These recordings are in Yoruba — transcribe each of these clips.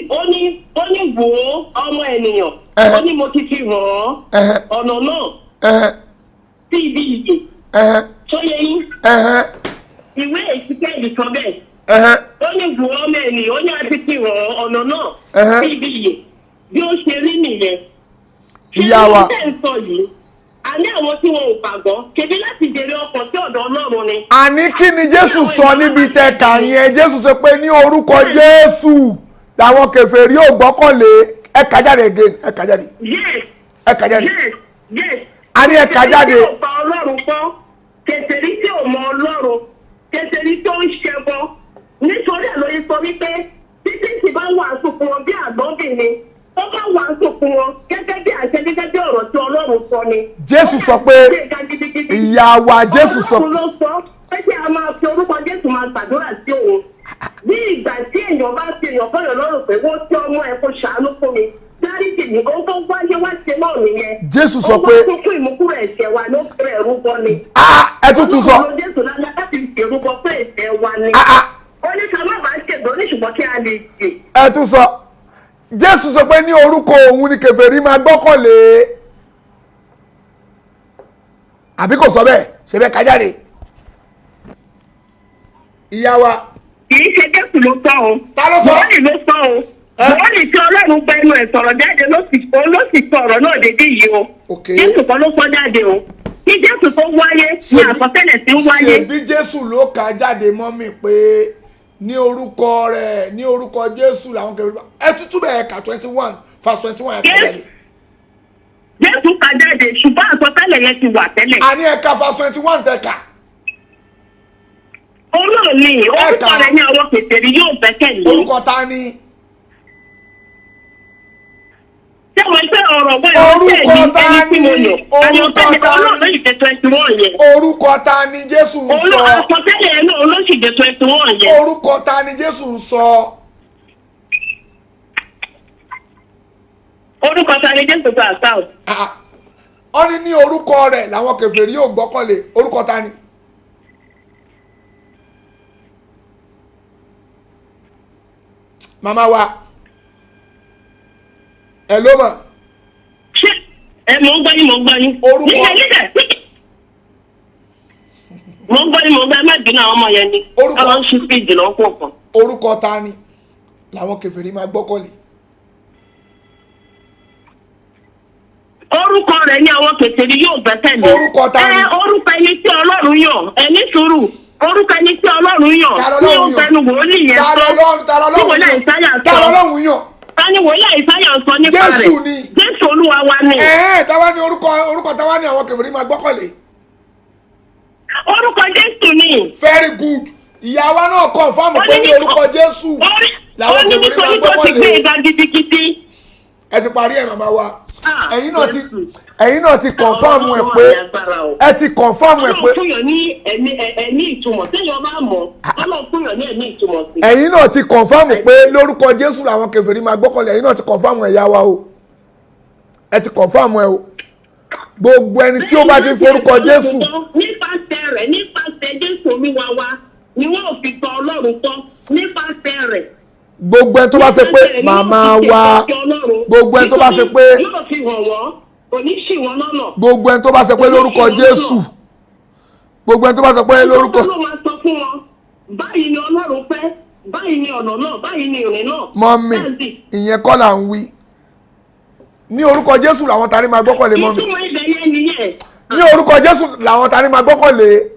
Ó ní wò ó, ọmọ ènìyàn, ó ní mo ti fi hàn ọ́ ọ̀nà náà sí ibi ìyè. Tó yẹ yín? Ìwé Èsìkẹ́ẹ̀lì sọ bẹ́ẹ̀. Ó ní wò ó, ọmọ ènìyàn, ó ní a ti fi hàn ọ́ ọ̀nà náà sí ibi ìyè. Bí ó ṣe rí nìyẹn. Ìyá wa. Ṣé ní tẹ́ ń sọ yìí, a ní àwọn tí wọn ò gbàgbọ́, ṣebí láti jèrè ọkàn sí ọ̀dọ̀ Ọlọ́run ni. Àní kí ni Jésù sọ níbi tẹ̀ka yẹn? Jésù sọ pé ní orúkọ Jésù làwọn kèfèrí ò gbọ́kànlé. Ẹ kà jáde again, ẹ kà jáde. Yes. Ẹ kà jáde. Yes. A ní ẹ kà jáde. Kèfèrí tí ò gba Ọlọ́run gbọ́, kèfèrí tí ò mọ Ọlọ́run, kèfèrí tó ń ṣẹbọ. Nítorí ẹ̀ ló yẹ sọ wípé títí tí bá wàásù fún wọn bí àgbọ̀nbí ni, ó bá wàásù fún wọn gẹ́gẹ́ bí àṣẹ, gẹ́gẹ́ bí ọ̀rọ̀ tí Ọlọ́run sọ ni. Jésù sọ pé, ìyá wa, Jésù sọ Ọlọ́run ló sọ pé kí a máa fi orúkọ Jésù máa gbàdúrà sí òun. Bí ìgbà tí èèyàn bá fi èèyàn fọyọ̀ lọ́rùn pé wọ́n tí ọmọ ẹ̀ kó ṣàánú fún mi, dáríjì ní, ohun tó wáyé wá ṣe náà nìyẹn. Jésù sọ Ó wá pé tún fún ìmúkúrò ẹ̀ṣẹ̀ wa ló fẹ́ rúbọ ni. Ah, ẹ tún tún sọ. Ọlọ́run ló Jésù lálẹ́ láti ṣèrúbọ fún ẹ̀ṣẹ̀ wa ni. Ah, ah. Ó ní ká má bàa ṣègbè, ó ní ṣùgbọ́n kí a lè jè. Ẹ tún sọ. Jésù sọ pé ní orúkọ òun ni kèfèrí máa gbọ́kànlé, àbí kò sọ bẹ́ẹ̀? Ṣe bẹ́ẹ̀? Ká jáde, ìyá wa. Kì í ṣe Jésù ló sọ o. Ta ló sọ? Wòlíì ló sọ o. Wòlíì tí Ọlọ́run gba ẹnu ẹ̀ sọ̀rọ̀ jáde ló sì sọ ọ̀rọ̀ náà dédé yìí o. Jésù kan ló sọ jáde o. Kí Jésù tó wáyé ni àsọtẹ́lẹ̀ tí ń wáyé. Ṣebí Jésù ló kà jáde mọ́ mi pé ní orúkọ rẹ̀, ní orúkọ Jésù làwọn kèfèrí? Ẹ tútù bẹ́ẹ̀ kà, 21 verse 21, ẹ kà jáde. Jésù kà jáde, ṣùgbọ́n àsọtẹ́lẹ̀ yẹn ti wà tẹ́lẹ̀. Àní ẹ ka verse 21 tẹ kà. Olóò ní orúkọ Ẹ̀ka. rẹ̀ ní àwọn kèfèrí yóò gbẹ́kẹ̀lé. Orúkọ ta ni? Ṣé wọ́n ṣe ọ̀rọ̀ wọ́n Orúkọ ìránṣẹ́ mi ta ẹni tí mo ni? yàn? Orúkọ Àyànfẹ́ mi ta olóò ni? ló sì dé 21 yẹn. Orúkọ ta ni Jésù ń Olóò sọ? àsọtẹ́lẹ̀ yẹn náà ló sì dé 21 yẹn. Orúkọ ta ni Jésù ń sọ? Orúkọ ta ni Jésù sọ àṣà o? Ah, wọ́n ní ní orúkọ rẹ̀ làwọn kèfèrí yóò gbọ́kànlé. Orúkọ ta ni? Màmá wa, ẹ ló mọ̀. Ṣé ẹ mò ń gbọ́ yín, mò ń gbọ́ yín. Nígbà mò ń gbọ́ yín, mò ń gbọ́ yín. Má bínú, àwọn ọmọ yẹn ni. Àwọn ń ṣí fíìdì lọ́kọ̀ọ̀kan. Orúkọ ta ni làwọn kèfèrí máa gbọ́kànlé? Orúkọ rẹ̀ ní àwọn kèfèrí yóò gbẹ́kẹ̀lé. Orúkọ ta ni? Ẹ orúkọ ẹni tí Ọlọ́run yàn, ẹ ní sùúrù. Orúkọ ẹni tí Ọlọ́run yàn Ta tí ó lọ́lọ́run yàn? fẹnu wòlíì yẹn Ta sọ. lọ́lọ́run, ta Tí lọ́lọ́run wòlíì yàn? Àìsáyà Ta sọ. lọ́lọ́run yàn? Ta ni wòlíì Àìsáyà sọ nípa rẹ̀? Jésù ni. Jésù Olúwa wa ni. Ẹ̀ẹ́n, táwa ní orúkọ táwa ní àwọn kèfèrí máa gbọ́kànlé? Orúkọ Jésù ni. Very good. Ìyá wa náà confirm pé ní orúkọ Jésù làwọn Ó ní kèfèrí máa nítorí tó ti gbé gbọ́kànlé. ìga gidigidi. Ẹ ti parí ẹ̀, màmá wa. Ah, Ẹ̀yin náà ti Jésù. Ẹ̀yin náà ti confirm ẹ̀ pé, ẹ ti confirm ẹ̀ pé Ọlọ́run fún yàn ní ẹ̀mí ìtumọ̀ téèyàn bá mọ̀. Ọlọ́run fún yàn ní ẹ̀mí ìtumọ̀ sí. Ẹ̀yin náà ti confirm pé lórúkọ Jésù làwọn kèfèrí máa gbọ́kànlé. Ẹ̀yin náà ti confirm ẹ̀, yá wa o. Ẹ ti confirm ẹ̀ o. Gbogbo ẹni tí ó bá ti forúkọ Jésù. Nípasẹ̀ rẹ̀, nípasẹ̀ Jésù Olúwa wa ni wọ́n ò fi tọ Ọlọ́run tọ́ nípasẹ̀ rẹ̀. Gbogbo ẹni tó bá ṣe pé, Nípasẹ̀ rẹ̀ ni wọ́n màmá fi ṣe wa, ìtọ́jú Ọlọ́run. gbogbo ẹni tó bá ṣe pé Yóò fi hàn wọ́n, kò ní ṣì wọ́n lọ́nà. Gbogbo ẹni tó bá ṣe pé lórúkọ Jésù, gbogbo ẹni tó bá ṣe pé lórúkọ Ọlọ́run máa sọ fún wọn, báyìí ni Ọlọ́run fẹ́, báyìí ni ọ̀nà náà, báyìí ni ìrìn náà. Mummy, That's it. ìyẹn kọ́ là ń wí. Ní orúkọ Jésù làwọn tani máa gbọ́kànlé, mummy? Ìtumọ̀ ibẹ̀ yẹn nìyẹn. Ní orúkọ Jésù làwọn tani máa gbọ́kànlé?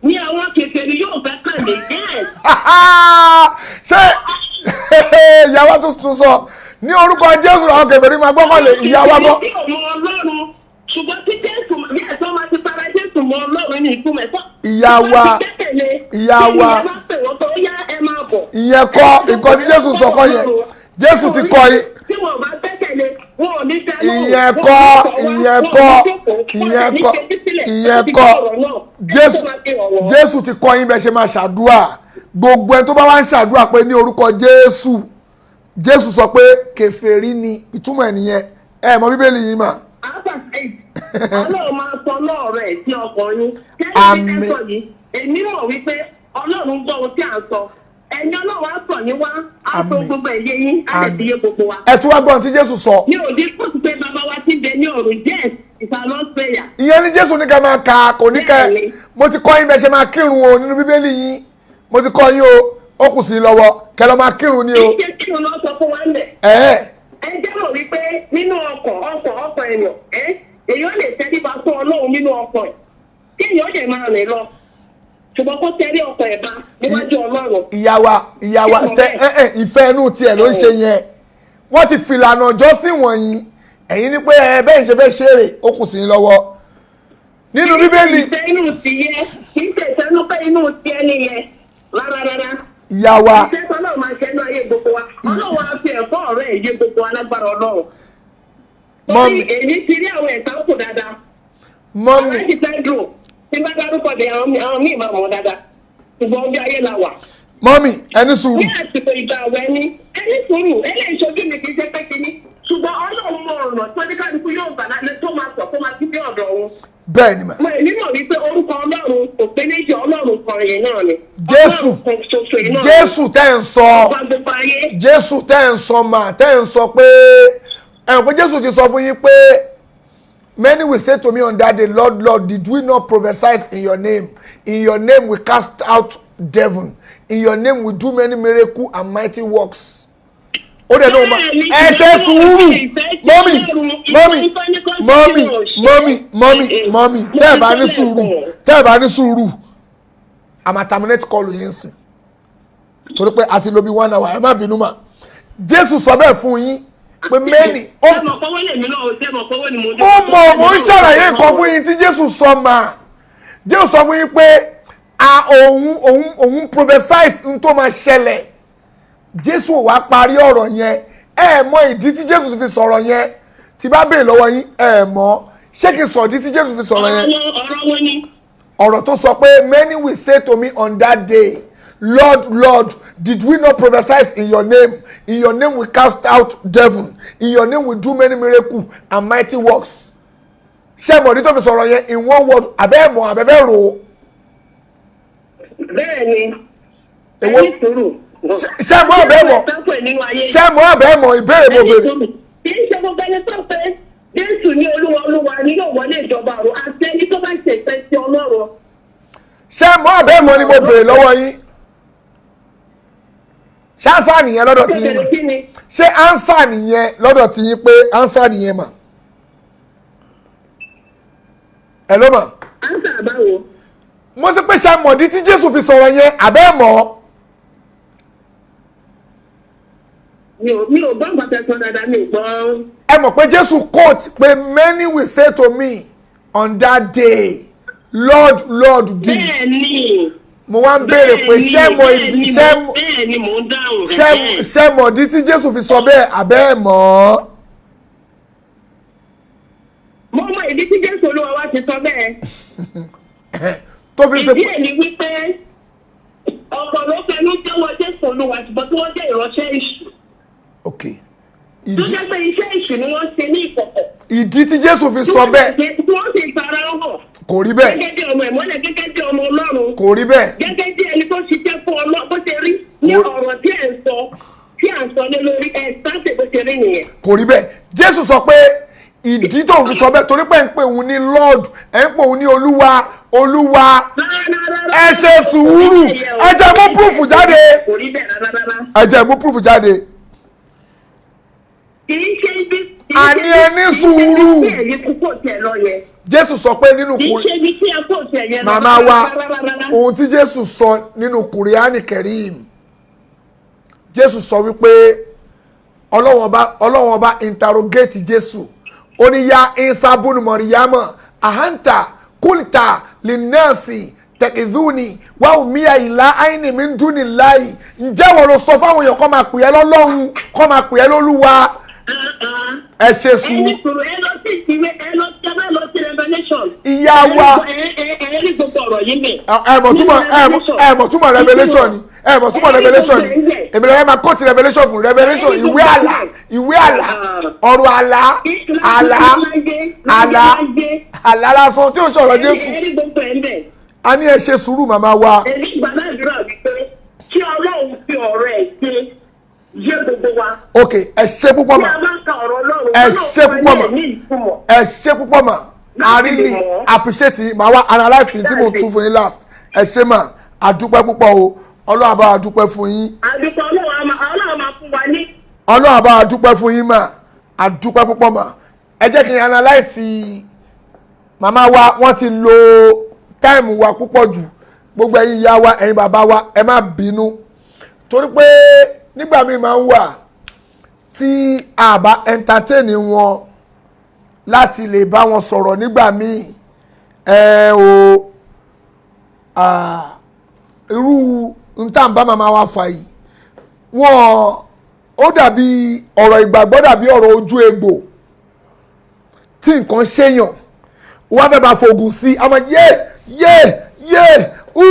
Ní àwọn kèfèrí yóò fẹ́ kàn lè jẹ́. Ṣé ìyàwó tuntun sọ ní orúkọ Jésù làwọn kèfèrí máa gbọ́kànlé, ìyá wa gbọ́? Tí ò mọ Ọlọ́run, ṣùgbọ́n tí Jésù bí ẹ̀sọ́ máa ti fara Jésù mọ Ọlọ́run ní ìtumọ̀ ẹ̀fọ́. Ìyá wa, ìyá wa. Tí ìyá bá pè wọ́n tó yá, ẹ máa bọ̀. Ìyẹn kọ́. Nǹkan tí Jésù sọ kọ́ yẹn. Jésù ti kọ́ yín. Tí wọn bá gbẹ́kẹ̀lé, wọn ò ní dá lóhùn. Ìyẹn Wọn ò kọ́, ní sọ wá, ìyẹn wọn ò kọ́, ní jókòó, wọn ò ìyẹn ní kọ́, fetí sílẹ̀ ìyẹn láti kọ́. gbọ́ ọ̀rọ̀ náà. Jésù Ẹ tó máa fi hàn wọ́n. Jésù ti kọ́ yín bẹ́ẹ̀ ṣe máa ṣàdúrà. Gbogbo ẹni tó bá wá ń ṣàdúrà pé ní orúkọ Jésù, Jésù sọ pé kèfèrí ni. Ìtumọ̀ ẹ̀ nìyẹn. Ẹ mọ Bíbélì yìí mà. Ọlọ́run máa sọ náà rẹ̀ sí ọkàn yín. Àmín. Kẹ́hìn ní sọ yìí, èmi mọ̀ wípé Ọlọ́run gbọ́ ohun tí à ń sọ. Ẹ̀yin Ọlọ́run á sọ̀ yín wá, á sọ Àmín. gbogbo ẹ̀yẹ yín, á lè fi yé gbogbo wa. Ẹ tún wá gbọ́n tí Jésù sọ. Mi ò dín kóòtù pé bàbá wa ti bẹ ní ọ̀run. Yes, it's our Lord's prayer. Ìyẹn ní Jésù ní ká máa kà, kò ní kẹ. Bẹ́ẹ̀ni. Mo ti kọ́ yín bẹ́ẹ̀ ṣe máa kírun o nínú Bíbélì yín. Mo ti kọ́ yín o, ó kù sí i lọ́wọ́ kẹ lọ́ máa kírun ni o. Kì í ṣe kí òun lọ sọ fún wa ń bẹ̀. Ẹ̀ẹ́. Ẹ jẹ́ mọ̀ wípé nínú ọkọ̀ ọkọ̀ ọkọ̀ èèyàn ẹ́, èèyàn lè tẹríba fún Ọlọ́run nínú ọkọ̀ ẹ̀, kí èèyàn dẹ̀ máa rìn lọ, ṣùgbọ́n kó tẹrí ọkọ̀ ẹ̀ bá níwájú Ọlọ́run. Ìyá wa, ìyá wa, tẹ ẹ ẹ ìfẹ́ inú tiẹ̀ ló ń ṣe yẹn. Wọ́n ti fìlànà ọjọ́ sí wọ̀nyí. Ẹ̀yin ní pé ẹ bẹ́ẹ̀ ń ṣe fẹ́ ṣeré, ó kù sí i lọ́wọ́ nínú Bíbélì. Ìfẹ́ inú ti yẹ, kì í ṣe ìfẹ́ inú pé inú ti ẹni yẹ rárá rárá. Ìyá wa. Ìfẹ́ tọ́lọ́run máa ṣe inú ayé gbogbo wa. Ọlọ́run á fi ẹ̀kọ́ ọ̀rẹ́ ẹ̀ yé gbogbo wa lágbára Ọlọ́run. Torí Mọ́mì. èyí ti rí àwọn ẹ̀sán kù dáadáa. Mọ́mì. Aláàjì Pedro, tí bá dárúkọ dé, àwọn míì máa mọ̀ dáadáa, ṣùgbọ́n ọjọ́ ayé la wà. Mọ́mì, ẹni sùúrù. Ní àsìkò ìgbà àwẹ̀ ni ẹni sùúrù ẹni ìṣojú mi kì í ṣe pé kínní, ṣùgbọ́n Ọlọ́run mọ ọ̀nà tó ní kálukú yóò gbà lálẹ́ tó máa sọ kó máa ti dé ọ̀dọ̀ òun. Bẹ́ẹ̀ ni mà. Mo èmi mọ̀ wípé orúkọ Ọlọ́run kò pé méjì, Ọlọ́run kan yìí náà ni. Jésù. Ọlọ́run kan ṣoṣo yìí náà ni. Jésù tẹ́ ń sọ. Ọba gbogbo ayé. Jésù tẹ́ ń sọ mà, tẹ́ ń sọ pé ẹ̀ pé Jésù ti sọ fún yín pé, "Many will say to me on that day, Lord, Lord, did we not prophesy in your name? In your name we cast out devil. In your name we do many miracles and mighty works." Ó dẹ̀ náà ma ẹ ṣe sùúrù. Mọ́mì, mọ́mì, mọ́mì, mọ́mì, mọ́mì, mọ́mì, tẹ́ ẹ̀ bá ní sùúrù, tẹ́ ẹ̀ bá ní sùúrù, a máa terminate call yín sìn, torí pé a ti lo bí one hour. Ẹ má bínú mà. Jésù sọ bẹ́ẹ̀ fún yín pé many ó Ṣé mọ̀ pọ́wọ́ lèmi náà? Ṣé mọ̀ pọ́wọ́ ni mo mo mọ̀, mo ń ṣàlàyé nǹkan fún yín tí Jésù sọ mà. Jésù sọ fún yín pé a òun prophesize n tó máa ṣẹlẹ̀. Jésù ò wá parí ọ̀rọ̀ yẹn. Ẹ mọ ìdí tí Jésù fi sọ̀rọ̀ yẹn? Tí bá béèrè lọ́wọ́ yín, ẹ mọ̀. Ṣé kí n sọ ìdí tí Jésù fi sọ̀rọ̀ yẹn? Ọ̀rọ̀ wọn ni. Ọ̀rọ̀ tó sọ pé, "Many will say to me on that day, Lord, Lord, did we not prophesy in your name? In your name we cast out devil. In your name we do many miracles and mighty works." Ṣé mọ̀ ní tó fi sọ̀rọ̀ yẹn in one word? Abẹ́ ẹ̀ mọ̀, abẹ́fẹ́ rò ó? Bẹ́ẹ̀ ni. Èwo? Ẹni sùúrù. Ṣé mọ̀ abẹ́ mọ̀? Ṣé nínú ayé. Ṣé mọ̀ abẹ́ mọ̀? Ìbéèrè mo béèrè. Kì í ṣe gbogbo ẹni tó pé Jésù ní Olúwa, Olúwa ni yóò wọlé ìjọba ọ̀run, àti ẹni tó bá ṣe ìfẹ́ sí Ọlọ́run. Ṣé mọ̀ abẹ́ mọ̀ ni mo béèrè lọ́wọ́ yín. Ṣé answer nìyẹn lọ́dọ̀ tí yín mà? Kékeré kí ni? Ṣé answer nìyẹn lọ́dọ̀ tí yín, pé answer nìyẹn mà? Ẹ ló mọ̀. Answer báwo? Mo sì pé ṣe mọ̀dí tí Jésù fi sọ̀rọ̀ yẹn, àbẹ́ mọ̀? Mi ò gbọ́ nǹkan tẹ́ sọ dáadáa, mi ò gbọ́. Ẹ mọ̀ pé Jésù quote pé, "Many will say to me on that day, Lord, Lord, did" Bẹ́ẹ̀ ni. Mo wá ń béèrè pé ṣé mọ̀ ìdí, ṣé mọ̀ Bẹ́ẹ̀ ni, mò ń dáhùn. ṣé mọ̀dí tí Jésù fi sọ bẹ́ẹ̀, àbẹ́ mọ̀? Mo mọ ìdí tí Jésù Olúwa wa ti sọ bẹ́ẹ̀. Tó fi ṣe Ìdí ẹ̀ ni wípé ọ̀pọ̀ ló fẹnu jẹ́wọ́ Jésù Olúwa, ṣùgbọ́n tí wọ́n jẹ́ ìránṣẹ́ èṣù. Ok. Tó Ìdí jẹ́ pé iṣẹ́ èṣù ni wọ́n ṣe ní ìkọ̀kọ̀. Ìdí tí Jésù fi Tí sọ wọ́n bẹ́ẹ̀. sì tí wọ́n sì fara hàn. Kò rí bẹ́ẹ̀. Gẹ́gẹ́ bí ọmọ ìmọ́lẹ̀, gẹ́gẹ́ bí ọmọ Ọlọ́run. Kò rí bẹ́ẹ̀. Gẹ́gẹ́ bí ẹni tó ṣiṣẹ́ fún Ọlọ́run bó ṣe rí ní ọ̀rọ̀ tí ẹ̀ ń sọ, tí à ń sọ lé lórí ẹ̀ sáǹtì, bó ṣe rí nìyẹn. Kò rí bẹ́ẹ̀. Jésù sọ pé ìdí tó fi sọ bẹ́ẹ̀, torí pé ẹ̀ ń pè òun ní Lord, ẹ̀ ń pè òun ní Olúwa, Olúwa. Ẹ ṣe sùúrù, ẹ jẹ́ mú proof jáde. Kò rí bẹ́ẹ̀ rárá rárá. Ẹ jẹ́ mú proof jáde. Kì í ṣe ibi. Àní ẹ ní sùúrù. Kì í ṣe ibi tí ẹ̀yin kú kò tiẹ̀ lọ yẹ. Jésù sọ pé nínú Kì í ṣe ibi tí ẹ kò tiẹ̀ yẹ lọ. Màmá wa, rárá, rárá. ohun tí Jésù sọ nínú Kùránì Kẹrim, Jésù sọ wípé Ọlọ́wọ́n Ọba interrogate Jésù. Ó ní, "Ya Isa bunu Mọ̀ríyámọ̀, ahanta kulta linnasi tẹkizuni wa umiya ìlà aini min duni láì." Ǹjẹ́ wọ́n ló sọ fáwọn èèyàn kọ́ máa pè é lọ́lọ́run, kọ́ máa pè é lólúwa? Ẹ ṣe Ẹ sùúrù. ní sùúrù, ẹ lọ sí ìwé, ẹ lọ sí, ẹ bá lọ sí Revelation. Ìyá wa. Ẹ rí gbogbo ọ̀rọ̀ yìí mẹ́. Ẹ mọ̀ túmọ̀, ẹ mọ̀ túmọ̀ Revelation ni. Ẹ mọ̀ túmọ̀ Revelation ni. Èmi lọ́wọ́ máa quote Revelation fún. Revelation, ìwé àlà, ìwé àlà, ọ̀rọ̀ àlà, àlà, àlà, àlà lásán tí ó sọ̀rọ̀ Jésù. Ẹ rí gbogbo ẹ̀ ń bẹ̀. A ní ẹ ṣe sùúrù, màmá wa. Èmi gbàdúrà wípé Kí Ọlọ́run fi ọ̀rọ̀ ẹ̀ ṣe yé gbogbo wa. Ok, ẹ ṣe púpọ̀ Bí mà. a bá ń ka ọ̀rọ̀ Ọlọ́run, Ẹ Ọlọ́run ṣé fún púpọ̀ wa mà. ní ẹ̀mí ìtumọ̀. Ẹ ṣe púpọ̀ mà. I Láti lè really mọ̀. appreciate yín. Màá wá analyse tí mo That's it. tún fún yín last. Ẹ ṣe mà, àdúpẹ́ púpọ̀ o. Ọlọ́run á bá wa dúpẹ́ fún yín. Àdúpẹ́, Ọlọ́run á máa fún wa ní. Ọlọ́run á bá wa dúpẹ́ fún yín mà, àdúpẹ́ púpọ̀ mà. Ẹ jẹ́ kí n analyse màmá wa. Wọ́n ti lo time wa púpọ̀ jù. Gbogbo ẹ̀yin ìyá wa, ẹ̀yin bàbá wa, ẹ má bínú, torí pé nígbà míì máa ń wà tí a bá entertain wọn láti lè bá wọn sọ̀rọ̀ nígbà míì, ẹ o irú ntàǹbá màmá wa fà yìí, wọn ó dàbí ọ̀rọ̀ ìgbàgbọ́, dàbí ọ̀rọ̀ ojú egbò tí nǹkan ṣèyàn, wọ́n fẹ́ bá fògùn sí i, àmọ́ yé yé yé u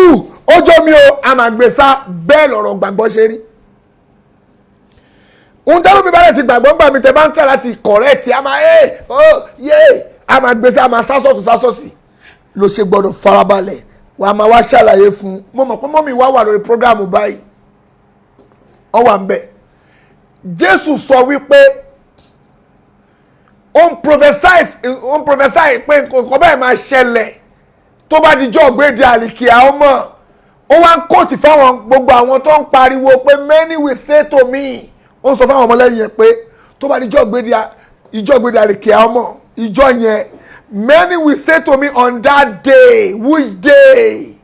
ọjọ́ mi o, a máa gbé sá. Bẹ́ẹ̀ lọ̀rọ̀ gbàgbọ́ ṣe rí. Ohun tẹ́lẹ̀ mi bá rẹ̀ ti gbàgbọ́ ńgbà mi, tẹ́ bá ń tẹ̀ láti correct, a máa ẹ́ ó yé, a máa gbé sá, a máa sásọ̀tún sásọ̀sì. Ló ṣe gbọ́dọ̀ farabalẹ̀, wà á máa wá ṣàlàyé fún un. Mo mọ̀ pé mummy wá wà lórí program báyìí, ọ wà ń bẹ̀. Jésù sọ wípé ó ń prophesy pé nǹkan bẹ́ẹ̀ máa ṣẹlẹ̀ tó bá dijọ́ ògbéde àlìkìá ọmọ. Ó wá ń quote fáwọn gbogbo àwọn tó ń pariwo pé "Many will say to me." Ó ń sọ fáwọn ọmọlẹ́yìn yẹn pé tó bá dijọ́ ògbéde, ìjọ́ ògbéde àlìkìá ọmọ, ìjọ yẹn, "Many will say to me on that day." Which day?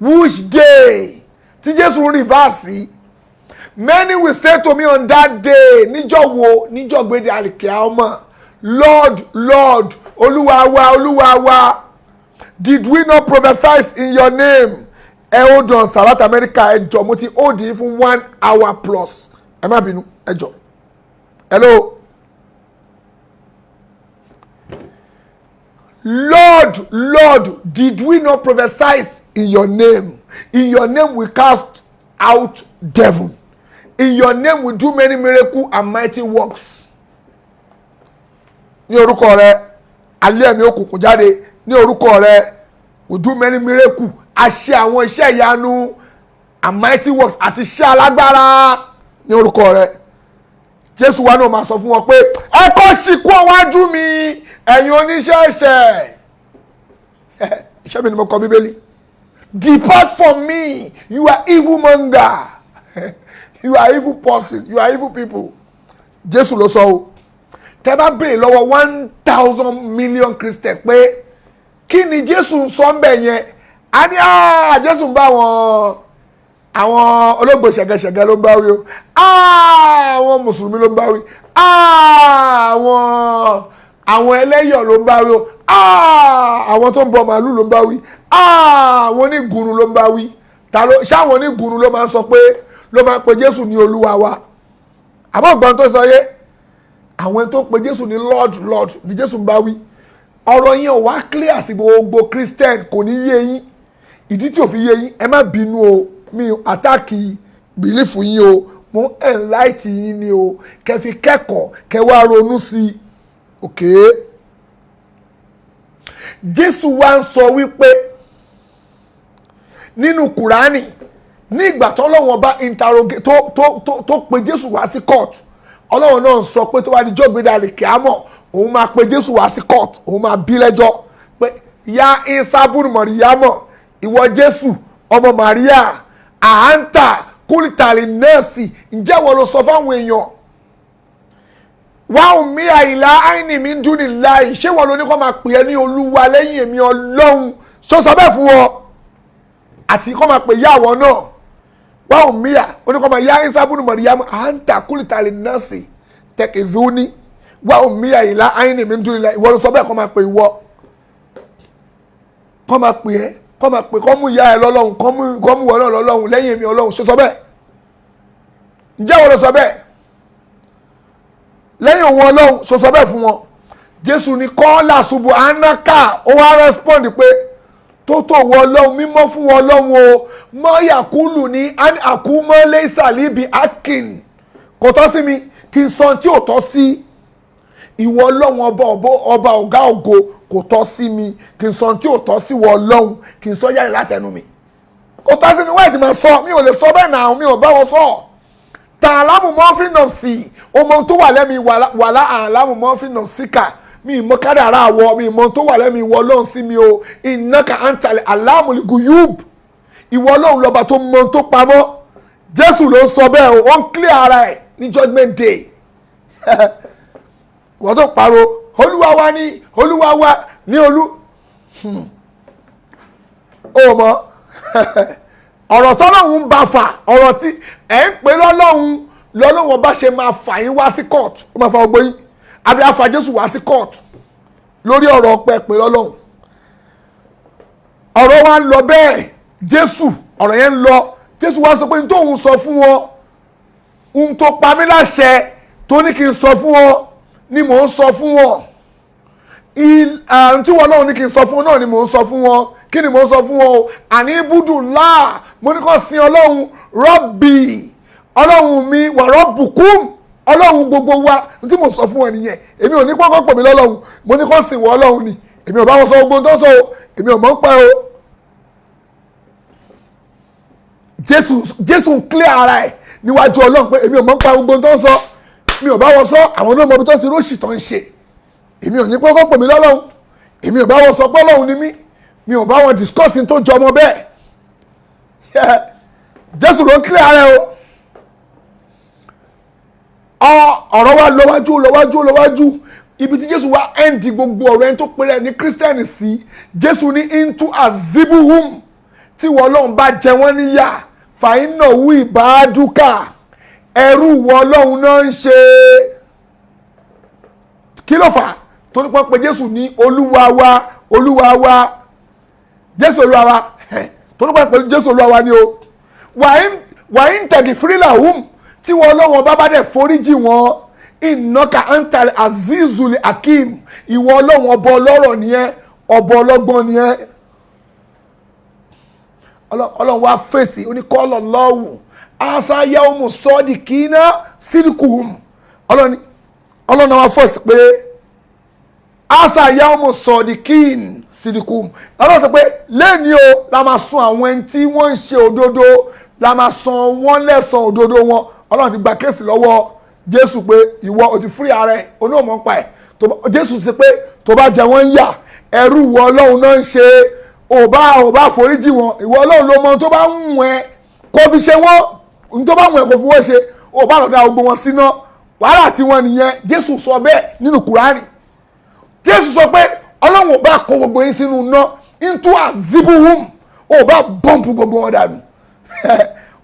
Which day tí Jésù ń reverse? "Many will say to me on that day." Níjọ́ wo? Níjọ́ gbéde àlìkìá ọmọ. "Lord, Lord," Olúwa wa, Olúwa wa, "did we not prophesy in your name?" Ẹ hold on, South America, ẹ jọ, mo ti hold yín fún one hour plus, ẹ má bínú, ẹ jọ. Hello. "Lord, Lord, did we not prophesy in your name? In your name we cast out devil. In your name we do many miracles and mighty works." Ní orúkọ rẹ alẹ́ ẹ̀mí òkùnkùn jáde, ní orúkọ rẹ we do many miracles, a ṣe àwọn iṣẹ́ ìyanu, and mighty works, àti iṣẹ́ alágbára ní orúkọ rẹ. Jésù wa náà máa sọ fún wọn pé, "Ẹ kọ́ sí kú ọwájú mi, ẹ̀yin oníṣẹ́ ẹ̀ṣẹ̀." Iṣẹ́ mi ni mo kọ Bíbélì. "Depart from me, you are evil monger, you are evil person, you are evil people." Jésù ló sọ o. Tẹ́ bá béèrè lọ́wọ́ 1,000 million Christian pé kí ni Jésù ń sọ ń bẹ̀ yẹn, a ní Jésù ń bá wọn, àwọn olóògbé ṣẹ̀gẹ̀ṣẹ̀gẹ̀ ló ń bá wí o, àwọn mùsùlùmí ló ń bá wí, àwọn ẹlẹ́yọ̀ ló ń bá wí o, àwọn tó ń bọ màálù ló ń bá wí, àwọn onígùnrù ló ń bá wí. Ta ló ṣáwọn onígùnrù ló máa ń sọ pé, ló máa ń pe Jésù ní Olúwa wa? Àmọ́ ọ̀gbọ́n tó sọ yé, àwọn tó ń pe Jésù ní Lord, Lord ní Jésù ń bá wí. Ọ̀rọ̀ yẹn ò wá clear sí gbogbo Christian, kò ní yé yín. Ìdí tí ò fi yé yín, ẹ má bínú o, mi ò attack belief yín o, mo ń enlight yín ni o, kẹ́ fi kẹ́kọ̀ọ́, kẹ́ wá ronú sí i. Ok, Jésù wá ń sọ wípé nínú Kùránì, ní ìgbà tó Ọlọ́run bá interrogate, tó pe Jésù wá sí court, Ọlọ́run náà sọ pé tó bá di jọ́gbéda àlìkíámọ̀, òun máa pe Jésù wá sí court, òun máa bí lẹ́jọ́ pé, "Ya Isa bun Mọ̀ríyámọ̀, ìwọ Jésù ọmọ Màríà, أأنت قلت للناس, ǹjẹ́ wọ́n ló sọ fáwọn èèyàn, وأمي إلهين من دون الله, ṣé wọ́n ló ní kó máa pè é ní Olúwa lẹ́yìn èmi Ọlọ́run? Ṣó sọ bẹ́ẹ̀ fún wọn àti kó máa pè yá àwọn náà وأمي?" Ó ní kó máa يا عيسى ابن مريم أأنت قلت للناس اتخذوني وأمي إلهين من دون الله, ìwọ ló sọ bẹ́ẹ̀ kó máa pè ìwọ, kó máa pè é, kó máa pè, kó mú ìyá ẹ lọ́lọ́run, kó mú ìwọ náà lọ́lọ́run lẹ́yìn èmi Ọlọ́run? Ṣó sọ bẹ́ẹ̀? Ǹjẹ́ wọ́n ló sọ bẹ́ẹ̀ lẹ́yìn òun Ọlọ́run? Ṣó sọ bẹ́ẹ̀ fún wọn? Jésù ní قال سبحانك, ó wá respond pé, tó tó wọ Ọlọ́run, mímọ́ fún wọn Ọlọ́run o, ما يكون لي أن أقول ما ليس لي بحق, kò tọ́ sí mi kí n sọ tí ò tọ́ sí ìwọ Ọlọ́run ọba ọba ọ̀gá ògo. Kò tọ́ sí mi kí n sọ tí ò tọ́ sí ìwọ Ọlọ́run kí n sọ yára látẹnu mi. Kò tá sí mi wáyé tí màá sọ, mi ò lè sọ bẹ́ẹ̀ náà, mi ò bá wọn sọ. Tààlámù mọ́fìn náà sí ọmọ tó wà lẹ́mi, wàlá àlámù mọ́fìn náà síkà, mi ì mọ kádàrá àwọ, mi ì mọ tó wà lẹ́mi ìwọ Ọlọ́run sí mi o. Ìnáka àǹtàlẹ̀ aláàmùlì guyub, ìwọ Ọlọ́run lọ́ba tó mọ tó pamọ́. Jésù ló ń sọ bẹ́ẹ̀ o, ó ń clear ara ẹ̀ ní judgement day. Ìwọ tó pariwo Olúwa wa ní, Olúwa wa ní, olú o mọ ọ̀rọ̀ tọ́lọ́hún ń bá fà, ọ̀rọ̀ tí ẹ̀ ń pè lọ́lọ́hún lọ́lọ́hún ọba ṣe máa fà yín wá sí court, ó máa fa ọgbọ́n yín àbí afa Jésù wá sí court lórí ọ̀rọ̀ ọpẹ́ pé lọ́lọ́hún. Ọ̀rọ̀ wa ń lọ bẹ́ẹ̀, Jésù ọ̀rọ̀ yẹn ń lọ, Jésù wá sọ pé n tóun sọ fún wọn, n tó pa mí láṣẹ tó ní kí n sọ fún wọn ni mò ń sọ fún wọn, tí wọn náà ní kí n sọ fún wọn náà ni mò ń sọ fún wọn. Kí ni mò ń sọ fún wọn o? Àní ibùdó láà, mo ní kó sin Ọlọ́run rọ́bì, Ọlọ́run mi wà rọ́bùkún, Ọlọ́run gbogbo wa. Tí mo sọ fún wọn nìyẹn. Èmi ò ní kọ́kọ́ pè mí lọ́lọ́run, mo ní kó sìn wọ́n Ọlọ́run ni. Èmi ò bá wọn sọ gbogbo tó ń sọ o, èmi ò mọ̀ ń pẹ́ o. Jésù ń clear ara ẹ̀ níwájú Ọlọ́run pé èmi ò mọ̀ ń pa gbogbo tó ń sọ, mi ò bá wọn sọ, àwọn náà mọ ibi tó ti róṣì tó ń ṣe. Èmi ò ní kọ́kọ́ pè mí lọ́lọ́run, èmi ò bá wọn sọ pé Ọlọ́run ni mí, mi ò bá wọn discuss tó jọ ọmọ bẹ́ẹ̀. Jésù ló ń clear ara ẹ̀ o. Ọ̀rọ̀ wa lọ́wájú lọ́wájú lọ́wájú, ibi tí Jésù wa ẹ́ǹdì gbogbo ọ̀rọ̀ ẹni tó pèrè ní kírísítẹ́nì sí. Jésù ní into azibuhum, tí wọ́n Ọlọ́run bá jẹ wọ́n níyà, fàínà wú ìbádúkà, ẹrú wọ́n Ọlọ́run náà ń ṣe. Kí ló fà torí pọ́n pé Jésù ní Olúwa wa, Olúwa wa, Jésù Olúwa wa, torí pọ́n pé Jésù Olúwa wa ni o. Wàá ń tẹ̀gì fírílà hum, tí wọ́n Ọlọ́run bá bá dẹ̀ foríjì wọn, ìnáka antal azizul hakim, ìwọ Ọlọ́run ọba ọlọ́rọ̀ nìyẹn, ọba ọlọ́gbọ́n nìyẹn. Ọlọ́run wá fèsì oníkọ́lọ̀ lọ́wù asáyá ọmọ sọ́ọ̀dì kìínà sílùkùhùm. Ọlọ́run náà wá fèsì pé asáyá ọmọ sọ́ọ̀dì kìín sílùkùhùm. Ọlọ́run sọ pé lẹ́ni o la máa sun àwọn ẹni tí wọ́n ń ṣe òdodo, la máa san wọ́n lẹ́san òdodo wọn. Ọlọ́run ti gba kéèsì lọ́wọ́ Jésù pé ìwọ o ti fúri ara ẹ, onímọ̀ ń pa ẹ̀. Jésù sọ pé tó bá jẹ wọ́n ń yà, ẹrú ìwọ Ọlọ́run náà ń ṣe, ò bá foríjì wọn, ìwọ Ọlọ́run ló mọ tó bá ń wọ̀n ẹ kó fi ṣe wọ́n, tó bá wọ̀n ẹ kó fi wọ́n ṣe, ò bá lọ́dà gbogbo wọn síná. Wàhálà tí wọ́n nìyẹn. Jésù sọ bẹ́ẹ̀ nínú Kùránì. Jésù sọ pé Ọlọ́run ò bá kó gbogbo yín sínú iná, into azibuhum, ò bá bọ́ǹpù gbogbo wọn dànù,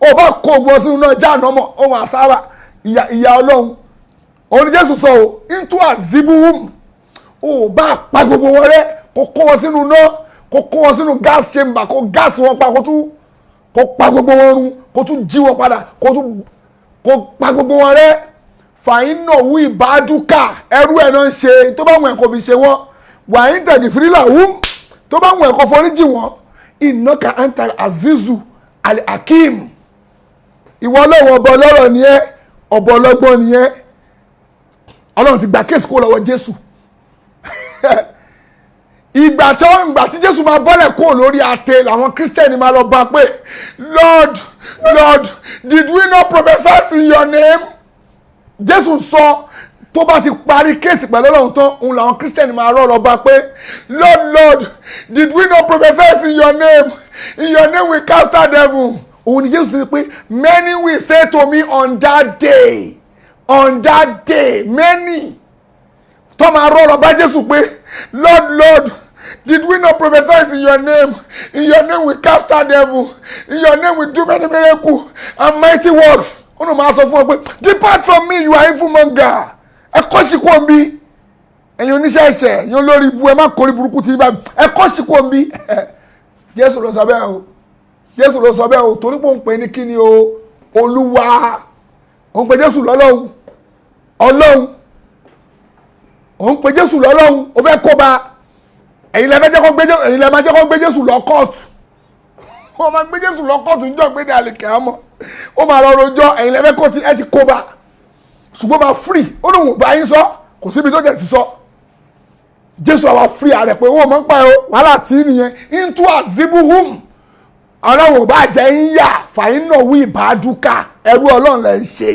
ò bá kó gbogbo wọn sínú iná jáàná mọ́ ohun àsára ìyà Ọlọ́run. Òun ni Jésù sọ o, into azibuhum, ò bá pa gbogbo wọn rẹ́, kó kó wọn sínú iná, kó kó wọn sínú gas chamber, kó gas wọn pa, kó tún kó pa gbogbo wọn run, kó tún jí wọn padà, kó tún kó pa gbogbo wọn rẹ́. Fàyínà wú ìbádúkà, ẹrú ẹ̀ náà ń ṣe, tó bá wọn ẹ̀ kò fi ṣe wọ́n. Wàyín tẹ̀gì fìrílà wú, tó bá wọn ẹ̀ kò foríjì wọn. Ìnáka antal azizu al-hakim, ìwọ Ọlọ́run ọba ọlọ́rọ̀ ni ẹ́, ọba ọlọ́gbọ́n ni ẹ́. Ọlọ́run ti gba kéèsì kó lọ́wọ́ Jésù. Ìgbà tó ń gbà tí Jésù máa bọ́lẹ̀ kúrò lórí àtẹ làwọn kírísítẹ́nì máa lọ bá pé Lord, Lord, did we not prophesy in your name? Jésù sọ tó bá ti parí kéèsì pẹ̀lú Ọlọ́run tán, òun làwọn kírísítẹ́nì máa rọ̀ lọ bá pé Lord, Lord, did we not prophesy in your name? In your name we cast out devil. Òun ni Jésù sọ pé many will say to me on that day, on that day, many tó máa rọ̀ lọ bá Jésù pé Lord, Lord, did we not prophesy in your name? In your name we cast out devil. In your name we do many miracles and mighty works. Ó nù máa sọ fún ọ pé depart from me, you are evil monger. Ẹ kọ́ sí kú òǹbí. Ẹ̀yin oníṣẹ́ ẹ̀ṣẹ̀, ẹ̀yin olórí ibu, ẹ má kórí burúkú tí bá ẹ kọ́ sí kú òǹbí. Jésù ló sọ bẹ́ẹ̀ o. Jésù ló sọ bẹ́ẹ̀ o. Torí pé òun pè ní kíni o, Olúwa. Òun pè Jésù lọ́lọ́run. Ọlọ́run. Òun pè Jésù lọ́lọ́run. Ó fẹ́ kó ba. Ẹ̀yin lẹ fẹ́ jẹ́ kó gbé Jésù, ẹ̀yin lẹ máa jẹ́ kó gbé Jésù lọ kóòtù. Wọ́n máa gbé Jésù lọ kóòtù níjọ́ gbé ní àlèkè àmọ́. Ó máa lọ rojọ́, ẹ̀yin lẹ fẹ́ kó ti ẹ ti kó ba. Ṣùgbọ́n máa free, ó lóun ò bá yín sọ, kò síbi tó jẹ́ ti sọ. Jésù àwa free àrẹ pé wọ́n máa ń pa ẹ o, wàhálà tí nìyẹn. Into azibuhum. Ọlọ́run ò bá jẹ́ ń yà fàyín náà wí ìbádúkà, ẹrú Ọlọ́run lẹ́ ń ṣe.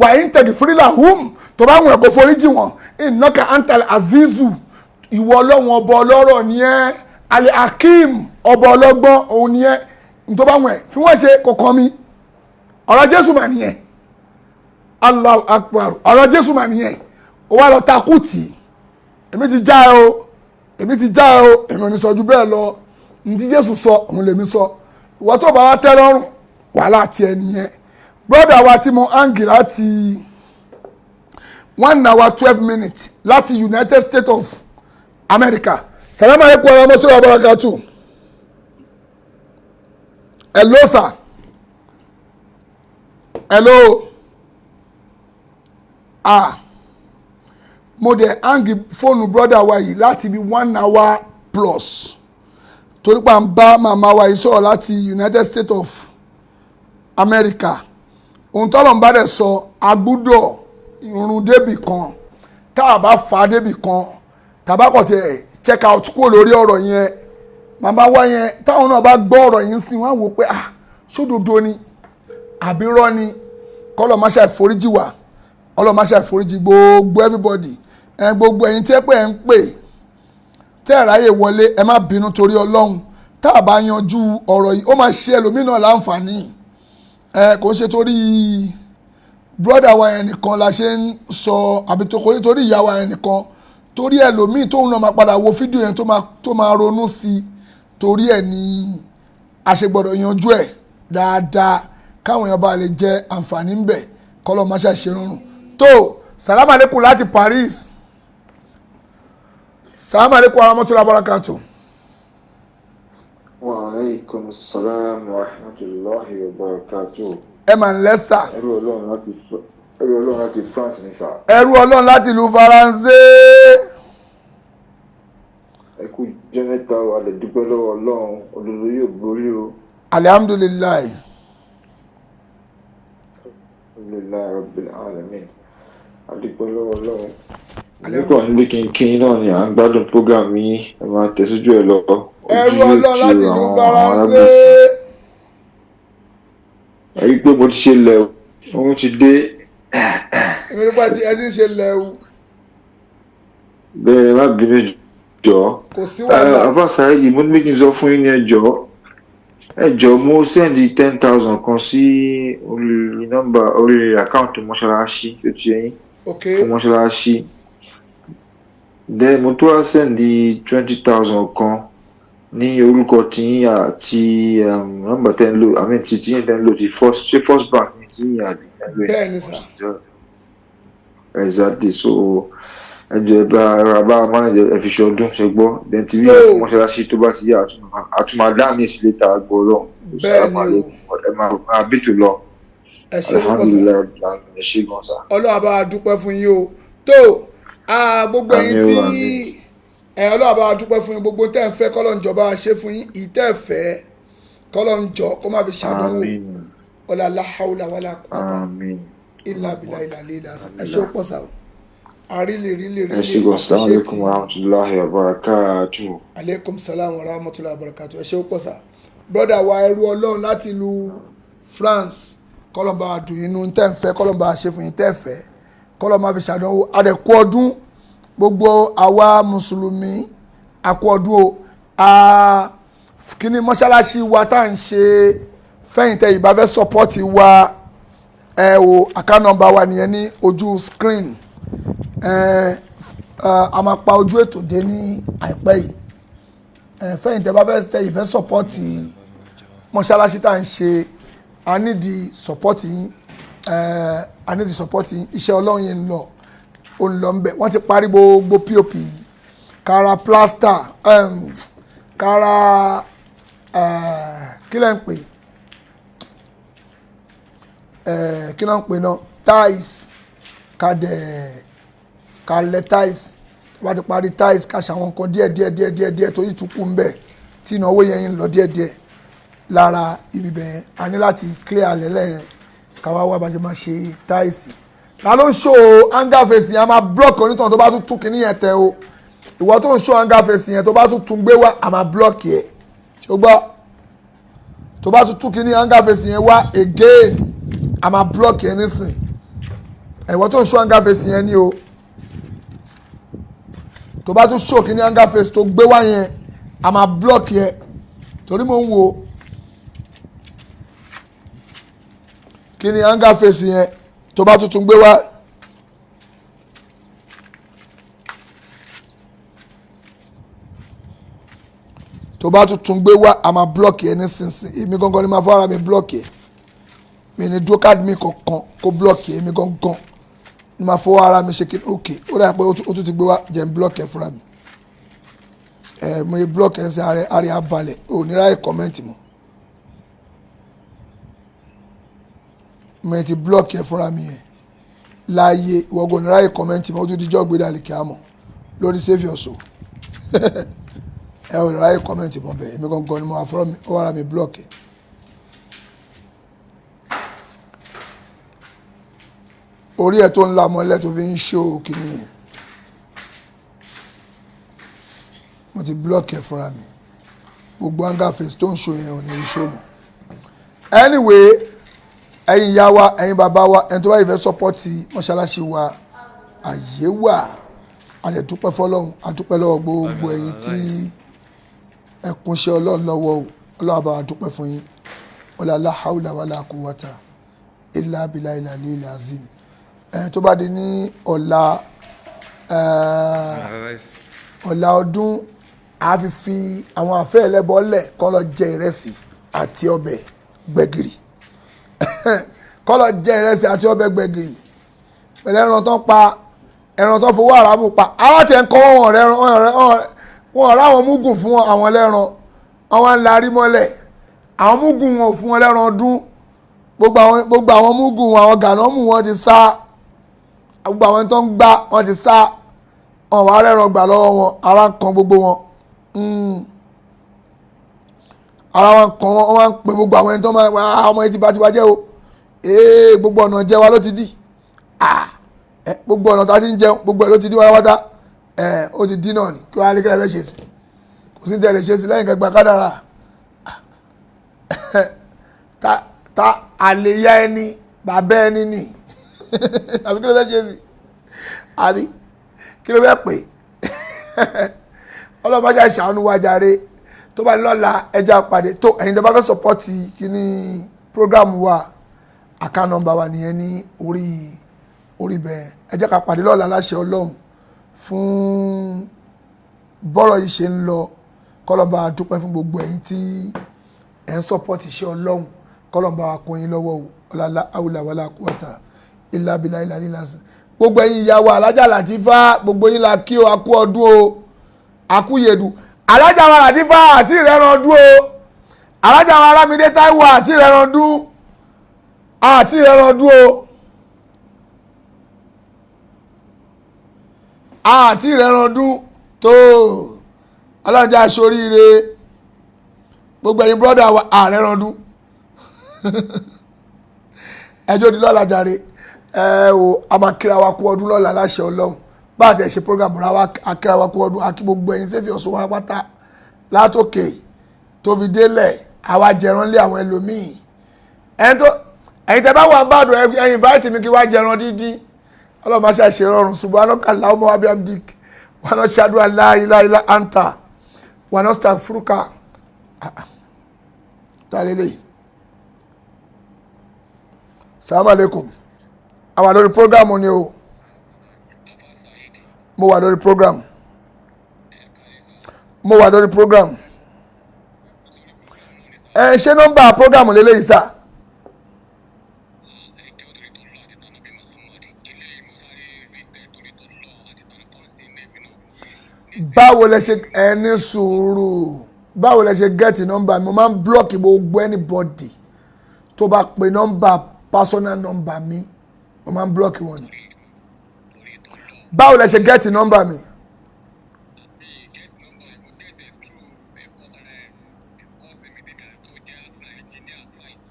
Wàyí ń tẹ̀gì fúrílà hum, tó bá wọn kò foríjì wọn, ìnáka antal azizu, ìwọ Ọlọ́run ọba ọlọ́rọ̀ ni ẹ́, alẹ́ akeem ọba ọlọ́gbọ́n òun ni ẹ́, tó bá wọn ẹ̀ fi wọ́n ṣe kò kàn mí. Ọ̀rọ̀ Jésù mà nìyẹn. Allahu akbar. Ọ̀rọ̀ Jésù mà nìyẹn. Ó wá lọ takùtì. Èmi ti já ẹ o, èmi ti já ẹ o, èmi ò ní sọ ju bẹ́ẹ̀ lọ. Ní tí Jésù sọ òun lèmi sọ. Ìwọ tó bá wá tẹ́ lọ́rùn, wàhálà tiẹ̀ nìyẹn. Brother wa tí mo hang láti 1 hour 12 minutes láti United States of America, salamu aleykum wa rahmatulahi wa barakatu. Hello sir, hello. Ah, mo dẹ̀ hang fóònù brother wa yìí láti bí 1 hour plus, torí pa ń bá màmá wa yìí sọ̀rọ̀ láti United States of America. Ohun tọ́lọ̀ ń bá dẹ̀ sọ, agbúdọ̀ irun débì kan, tá a bá fa débì kan, tàbá kọ̀ tiẹ̀ check out kúrò lórí ọ̀rọ̀ yẹn. Màmá wa yẹn, táwọn náà bá gbọ́ ọ̀rọ̀ yìí ń sìn, wọ́n á wò pé, ah, ṣódodo ni àbí rọ́ ni? Kọ́lọ̀ má ṣe àforíjì wá, ọlọ́run má ṣe àforíjì gbogbo everybody ẹ. Gbogbo ẹ̀yin tí ẹ pé ẹ ń pè tẹ́ ẹ̀ ráyè wọlé, ẹ má bínú torí Ọlọ́run. Tá a bá yanjú ọ̀rọ̀ yìí, ó máa ṣe ẹlòmíràn láǹfààní. Ẹ kò ń ṣe torí brother wa yẹn nìkan la ṣe ń sọ, àbí tó kò ń torí ìyá wa yẹn nìkan, torí ẹlòmíì tóun náà máa padà wo fídíò yẹn, tó máa ronú sí i. Torí ẹ̀ ní a ṣe gbọ́dọ̀ yanjú ẹ̀ dáadáa, káwọn èèyàn bá lè jẹ àǹfààní ń bẹ̀. Kọ́lọ́ má ṣe ṣe rọrùn tó. Salaam aleykum láti Paris. Salaam aleykum wa rahmatulah barakatu. Wa aleykum salaam wa rahmatulahi wa barakatuh. Ẹ mà ń lẹ́sà. Ẹrú Ọlọ́run láti France ní sà. Ẹrú Ọlọ́run láti ìlú Faransé. Ẹ kú jẹ́ mẹ́ta o, a lè dúpẹ́ lọ́wọ́ Ọlọ́run, òdodo yóò borí o. Alihamudulilayi. Alhamdulilayi rabbil alamin. A dúpẹ́ lọ́wọ́ Ọlọ́run. Nípa níbi kínkín náà ni à ń gbádùn program yín, ẹ máa tẹ̀síjú ẹ lọ. Ẹrú Ojú yóò Ọlọ́run ti láti ìlú àwọn Faransé. alábòsí. Ẹ rí i pé mo ti ṣe lẹ̀ o, òun ti dé. Èmi nípa tí ẹ ti ń ṣe lẹ́wù. Bẹ́ẹ̀, má bínú jọ. Kò sí wàhálà. Àbá Saheed, mo ní méjì sọ fún yín ní ẹjọ́ ẹjọ́. Mo send 10,000 kan sí orí nọ́mbà, orí account mọ́ṣáláṣí tó ti yẹn fún mọ́ṣáláṣí. Then mo tó wá send 20,000 kan ní orúkọ tiyín àti nọ́mbà tẹ́ ń lò, I mean ti tiyín tẹ́ ń lò, ti First, ṣé First Bank ní tiyín àbí tẹ́ ń lò yẹn? Bẹ́ẹ̀ ni sà. Exactly. So ẹ jọ̀ọ́, ẹ bá ara bá manager, ẹ fi ṣe ọdún, ṣe gbọ́. Then ti rí Tó. mọ́ṣáláṣí tó bá ti yá, àtúmọ̀ dá mi sí létà gbọ́ Ọlọ́run. Bẹ́ẹ̀ ni o. Ẹ máa bètò lọ. Ẹ ṣe púpọ̀ sà. Alhamdulilayi, ẹ ṣé gan sà. Ọlọ́run á bá wa dúpẹ́ fún yín o. Tó gbogbo ẹ̀yin Àmín o, tí àmín. ẹ, Ọlọ́run á bá wa dúpẹ́ fún yín. Gbogbo tẹ́ ẹ fẹ́, kọ́lọ́n jọba ṣe fún yín. Ìtẹ́ ẹ fẹ́, kọ́lọ́n jọ kó má fi ṣàdánwò. Àmín. Ọlá láhàúlà wàlá quwwata Àmín. ilà bìlà ilà lílà. Ẹ ṣe ó pọ̀ sà o. I really really Ẹ really ṣé gan. Salaam appreciate alaikum wa rahmatulahi wa barakatuh. Aleykum salam wa rahmatulahi wa barakatu. Ẹ ṣe ó pọ̀ sà. Brother wa, ẹrú Ọlọ́run láti ìlú France, kọ́lọ́n bá wa dùn inú tẹ́ ń fẹ́, kọ́lọ́n bá wa ṣe fún yín tẹ́ fẹ́, kọ́lọ́n máa fi ṣàdánwò. Àdẹ̀kú ọdún, gbogbo àwa mùsùlùmí, àkú ọdún o. Kíní mọ́ṣáláṣí wa tá à ń ṣe fẹ́yìntẹ́ ìbá fẹ́ support wa, ẹ o, account number wa nìyẹn ní ojú screen. Ẹ a máa pa ojú ètò dé ní àìpẹ́ yìí. Ẹ fẹ́yìntẹ́ bá fẹ́ tẹ ìfẹ́ support mọ́ṣáláṣí tá à ń ṣe, a need support yín. Ẹ a need support yín. Iṣẹ́ Ọlọ́run yẹn ń lọ, ó ń lọ ń bẹ̀. Wọ́n ti parí gbogbo POP yìí, kára plaster, kára kí lẹ́ ń pè, kí lẹ́ ń pè náà, tiles, ká dẹ̀ ká lẹ̀ tiles. Tó bá ti parí tiles, ká ṣàwọn nǹkan díẹ̀ díẹ̀ díẹ̀ díẹ̀ díẹ̀ tó yìí tún kù ń bẹ̀, tí ìnáwó yẹn ń lọ díẹ̀ díẹ̀ lára ibi bẹ̀ yẹn. A ní láti clear alẹ́ yẹn, ká wá wá bá ṣe máa ṣe tiles. Ta ló ń show anger face yẹn? A máa block onítàn tó bá tún tún kinní yẹn tẹ o. Ìwọ tó ń show anger face yẹn, tó bá tún tún gbé wá, a máa block yẹ. Ṣùgbọ́n Tó bá tún tún kí ní anger face yẹn wá again, a máa block yẹn nísìn. Ẹ̀wọ́n tó ń show anger face yẹn ni o. Tó bá tún show kí ní anger face tó gbé wá yẹn, a máa block yẹn, torí mo ń wo kí ní anger face yẹn tó bá tún tún gbé wá. Tó bá tún tún gbé wá, a máa block yẹn nísinsìnyí. Èmi gangan ni máa fọ́ ara mi block yẹn. Mi ní dúró card mi kankan kó block yẹn. Èmi gangan ni máa fọwọ́ ara mi ṣe kí. Ok, ó dà pé ó tún ti gbé wá. Jẹ́ n block yẹn fúnra mi. Ẹ mo yẹ block yẹn sí ààrẹ ààrẹ abalẹ̀ ò ní ráyè comment mọ́. Mo ti block yẹn fúnra mi yẹn láàyè ìwọ́gbọ̀n ní ráyè comment mọ́. Ó tún di jọ́ gbé dàlẹ́ kí á mọ̀ lórí save your soul. Ẹ ò ráyè comment mọ́ bẹ́ẹ̀. Èmi gangan ni mo wà fọwọ́ ara mi block yẹn. Orí ẹ tó ń la mọ́lẹ̀ tó fi ń ṣó kìíní yẹn, mo ti block ẹ fúnra mi. Gbogbo anger face tó ń ṣó yẹn ò ní í ṣó mọ́. Anyway, ẹ̀yin ìyá wa, ẹ̀yin bàbá wa, ẹni tó bá yìí fẹ́ support mọ́ṣáláṣí wa, àyè wà. A lè dúpẹ́ fọlọ́run, a dúpẹ́ lọ́wọ́ gbogbo ẹ̀yin tí ẹ kúnṣẹ́ Ọlọ́run lọ́wọ́ o. Ọlọ́run bá wa dúpẹ́ fún yín. Wala la hawla wala quwwata illa billahi al-aliyyil azim. Ẹ̀ tó bá di ní ọ̀la, ọ̀la ọdún, a fi fi àwọn àfẹ́ ẹlẹ́bọ̀ọ́lẹ̀ kọ́ lọ jẹ ìrẹsì àti ọbẹ̀ gbẹ̀gìrì, kọ́ lọ jẹ ìrẹsì àti ọbẹ̀ gbẹ̀gìrì pẹ̀lú ẹran tán pa, ẹran tán fowó àràmù pa. Ara tiẹ̀ ń kọ́ wọn rẹ̀, wọn ọ̀rá àwọn múgùn fún àwọn lẹ́ran, àwọn ń larí mọ́lẹ̀. Àwọn múgùn wọn ò fún wọn lẹ́ran ọdún. Gbogbo àwọn múgùn, àwọn gànámù wọn ti sá. Gbogbo àwọn tó ń gbá wọn ti sá. Wọn wà rẹ́ran gbà lọ́wọ́ wọn. Ara ń kan gbogbo wọn. Ara wọn kan wọn. Wọn ń pe gbogbo àwọn ẹni tó máa ọmọ yìí ti bá ti wá jẹ́ o. Ee, gbogbo ọ̀nà jẹ́ wa ló ti dì. Gbogbo ọ̀nà tá a ti ń jẹun, gbogbo ẹ̀ ló ti dí wáwátá. Ó ti dí náà ni. Kí wàá lè kílẹ̀ fẹ́ ṣe sí? Kò sí tẹ̀lé ṣe sí lẹ́yìn kẹgbà kádàrà ta àlèyá ẹni bàbá ẹni nì, àbí kí ló fẹ́ ṣe sí? Àbí kí ló fẹ́ pè? Ọlọ́mọ ajá ìṣàánú wa jàre. Tó bá lọ́la, ẹja pàdé. Tó ẹ̀yin tó bá fẹ́ support kíní program wa, account number wa nìyẹn ní orí bẹ́ẹ̀. Ẹ jẹ́ ká pàdé lọ́la láṣẹ Ọlọ́run fún bọ́rọ̀ yìí ṣe ń lọ. Kọ́lọ́ba dúpẹ́ fún gbogbo ẹ̀yin tí ẹ̀ ń support iṣẹ́ Ọlọ́run. Kọ́lọ́ba kún yín lọ́wọ́ o. Ọ̀làlá àwùlà wàlà kúwàtà ilà abilà ilà nílàsì. Gbogbo ẹ̀yin ìyá wa, Alájà Làtífà, gbogbo yín la kí o. Akú ọdún o, akú yèdù. Alájà wa Làtífà àti ìrẹ́ran ọdún o. Alájà wa Arámidé Táíwò àti ìrẹ́ran ọdún, àti ìrẹ́ran ọdún o, àti ìrẹ́ran ọdún tó. Ọlọ́jà aṣoríire. Gbogbo ẹ̀yin brọ́dà wa, àrẹ́ran ọdún. Ẹjọ́ di lọ́la jàre. Ẹ o, a máa kíra wa kú ọdún lọ́la láṣẹ Ọlọ́run. Bá a ti ṣe program ra wa, a kíra wa kú ọdún. A kí gbogbo ẹ̀yin sẹ́fì ọ̀sùn wọn pátá látòkè tó fi délẹ̀. Àwa jẹran lé àwọn ẹlòmíì. Ẹ̀yin tó ẹ̀yin tẹ́ bá wà ń bàdàn, ẹ̀yin invite mi kí wá jẹran dídí. Ọlọ́run máa ṣe àṣerọrùn. Subhanaka Allahumma wa bihamdik wa nashhadu an la ilaha illa anta wa nastaghfiruka. Ta lélẹ́yìí? Salamu alaikum. A wà lórí program ni o. Mo wà lórí program, mo wà lórí program. Ẹ ṣé, nọ́mbà program lélẹ́yìí sà? Báwo lẹ ṣe, ẹ ní sùúrù, báwo lẹ ṣe get nọ́mbà mi? Mo máa ń block gbogbo anybody tó bá pe nọ́mbà, personal number mi, mo máa ń block wọn ni. Báwo lẹ ṣe get nọ́mbà mi? Get number, mo get it through cousin mi tèmi tó jẹ́ engineer site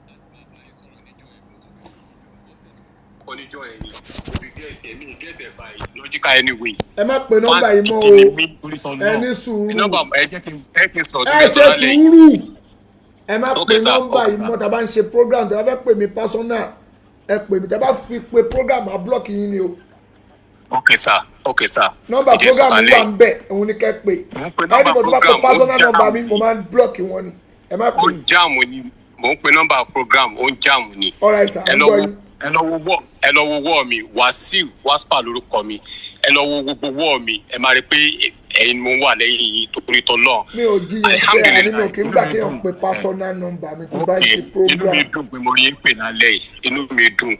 láti máa bá yín sọ̀rọ̀ níjọ́ ẹ̀. Mo kàn fẹ́ kó send oníjọ́ ẹ̀ ni mo fi get ẹ̀. Mi get ẹ̀ by logical anyway. Ẹ má pe nọ́mbà yìí mọ́ o. Ẹ ní sùúrù. Nọ́mbà ẹ jẹ́ kí n ẹ kí n sọ̀rọ̀. Ẹ ṣe sùúrù. Ẹ má pe Okay, sir. nọ́mbà Okay, yìí sir. mọ́. Tá a bá ń ṣe program, tá a bá fẹ́ pè mí personal, ẹ pè mí. Tá a bá fi pe program, á block yín ni o. Ok sir, ok sir. Nọ́mbà Ẹ jẹ́ program sọ̀kalẹ̀. wà ń bẹ̀, òun ni kẹ́ pè. Mo ń pe nọ́mbà Anybody tó bá pe program, ó personal jam number mi, ni. mo máa ń block wọn ni. Ẹ má Ó pè. ń jam ni. Mò ń pe nọ́mbà program, ó ń jam ni. Alright sir, Ẹ ń lọ gbọ́ wo yín. Ẹ lọ wo wọ́ mi, Wàsíù Wàsípà lórúkọ mi. Ẹ lọ wo gbogbo wọ́ mi, ẹ máa rí i pé ẹ̀yin mo wà lẹ́yìn yín torí tọ́lọ́. Mi ò jiyàn sẹ́, àní mi ò kí ń gbà kéèyàn pe personal number mi tí bá ń ṣe Inú mi program. dùn pé mo rí yín pè lálẹ́ yìí. Inú mi dùn.